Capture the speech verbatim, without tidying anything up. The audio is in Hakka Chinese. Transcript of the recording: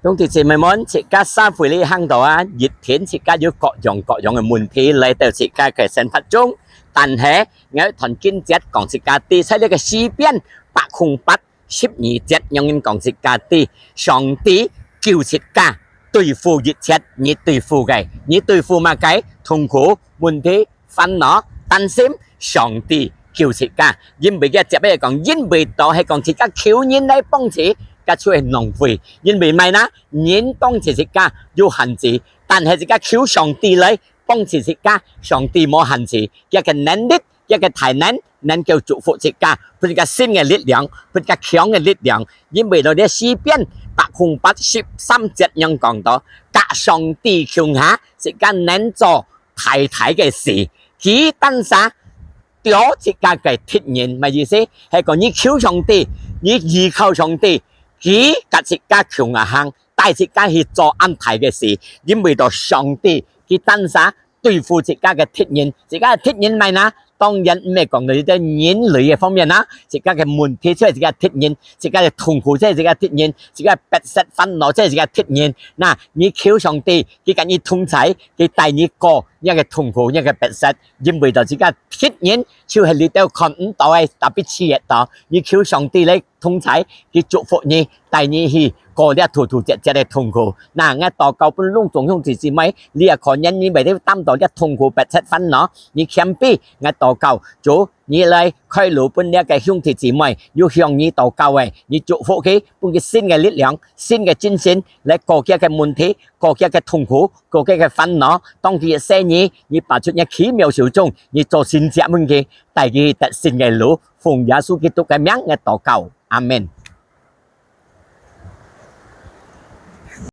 兄弟姊妹們，自家社會裡行到啊，一定自家有各樣各樣个問題來到自家个生活中。但係，𠊎愛傳經節講自家知，在這个詩篇百空八十二節，仰般講自家知，上帝救自家，對付一切你對付个，你對付麼个？痛苦、問題、 煩惱、擔心，上帝救自家。因為佢接下講，因為到係講自家求人來幫自家就係浪費。因為麼个呢？人幫自家有限制，但係自家求上帝來幫自家，上帝無限制，佢个能力，佢个大能，能夠祝福自家，分自家新个力量，分自家強个力量。因為到這詩篇百空八十三節樣講到，佮上帝共下，自家能做 大大个事，佢單儕丟自家个敵人，麼意思？係講你求上帝，你依靠上帝，佢佮自家共下行，帶自家去做恁大个事，因為到上帝，佢單儕對付自家个敵人，自家个敵人麼个呢？當然毋係講到這兜人類个方面啦，自家个問題就係自家个敵人，自家个痛苦就係自家个敵人，自家个逼塞煩惱就係自家个敵人。那你求上帝，佢佮你同在，佢帶你過 若个痛苦，若个逼塞，因為到自家敵人就係這兜看毋到个，tapi試得到。你求上帝來同在，佢祝福你，帶你去過這突突折折个痛苦。那，𠊎禱告分攏總兄弟姊妹，你也可能你每日擔到這痛苦、逼塞、煩惱，你謙卑，𠊎禱告，主，你來開路分這个兄弟姊妹，有向你禱告个，你祝福佢，分佢新个力量、新个精神，來過佢个問題， 過佢个痛苦，過佢个煩惱，當佢个細義，你拔出若奇妙手中，你做神蹟分佢，帶佢得勝个路，奉耶穌基督个名，𠊎禱告，阿門。